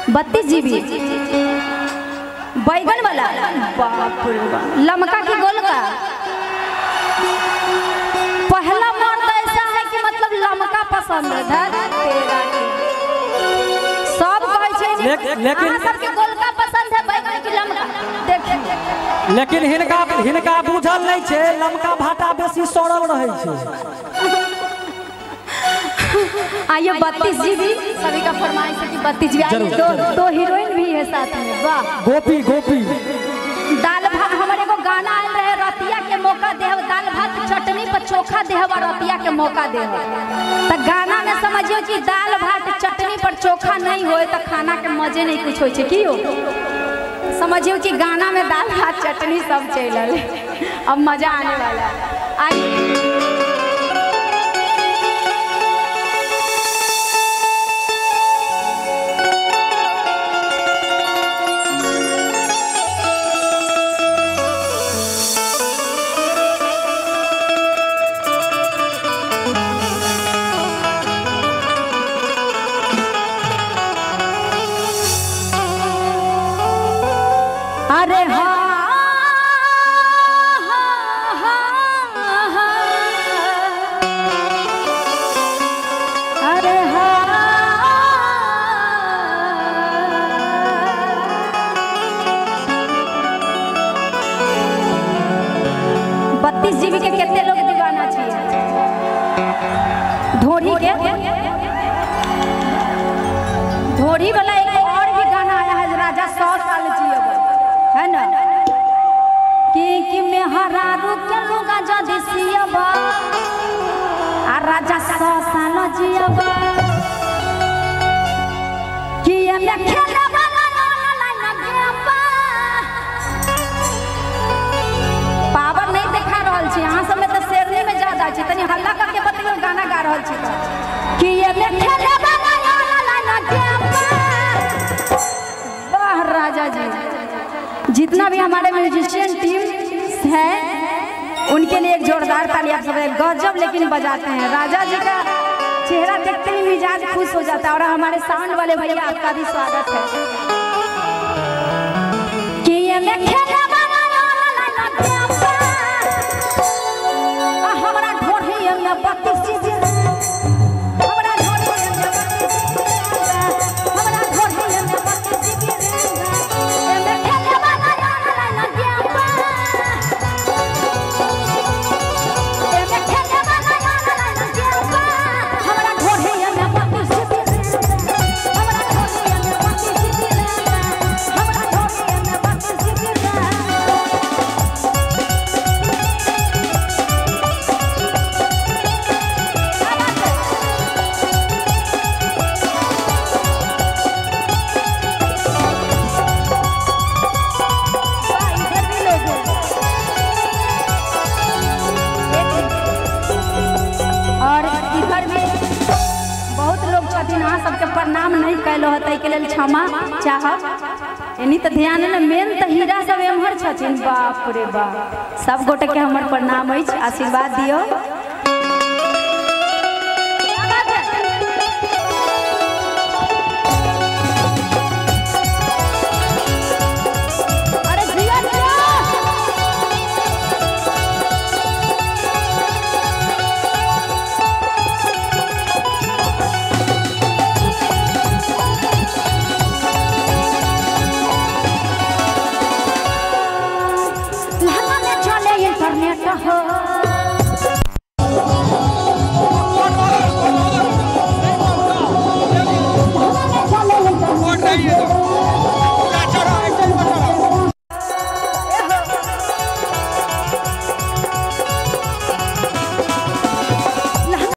32 जीबी बैगन वाला, बाप रे बाप, लमका की गोल का। पहला मर्द ऐसा है कि मतलब लमका पसंद है, तेरा सब कहै छै लेकिन सबके गोलका पसंद है, बैगन की लमका। देखिए लेकिन हिनका हिनका बुझल नहीं छै, लमका भाटा बेसी सड़ल रहै छै। आइए 32 जीबी सभी का फरमाइश है कि 32 जीबी। आइए, दो हीरोइन भी है साथ में। वाह गोपी गोपी। दाल भात, हमारे को गाना आयल रहे, रतिया के मौका देह, दाल भात चटनी पर चोखा देह और रतिया के मौका देह। तो गाना में समझियो कि दाल भात चटनी पर चोखा नहीं होए तो खाना के मजे नहीं कुछ हो। की हो समझियो कि गाना में दाल भात चटनी सब चल, अब मजा आने वाला। आइए अरे हाँ हाँ अरे हाँ, 32 जीबी के कितने लोग दीवाना चाहिए ढोरी के। ढोरी वाला एक और भी गाना आया है, राजा 100 साल जियब है ना, कि मैं हरारू के लूंगा जदि सियबा आ राजा 100 साल जियबा, कि मैं खेलबा ना गेमबा। पावर नहीं देखा रहल छी अहाँ सब में, तो शेरनी में ज्यादा छी, तनी हल्ला करके बतैयो गाना गा रहल छी कि मैं खेलबा ना गेमबा। वाह राजा जी, जितना भी हमारे म्यूजिशियन टीम है उनके लिए एक जोरदार ताली। आप सब गजब लेकिन बजाते हैं, राजा जी का चेहरा देखते ही मिजाज खुश हो जाता है। और हमारे साउंड वाले भैया आपका भी स्वागत है। कि ये मैं खेलबा हमरा ढोढ़ी में 32 जीबी, हमरा ढोढ़ी में 32 जीबी, हमरा ढोढ़ी में 32 जीबी। सबके प्रणाम नहीं कैलो है के लेल क्षमा चाहब। एनी तो ध्यान ने मेन तो हीरा सब एम्हर छथिन। बाप रे बाप, सब गोटे के हमर प्रणाम अछि, आशीर्वाद दियो। अरे जिया जिया, इंटरनेट हो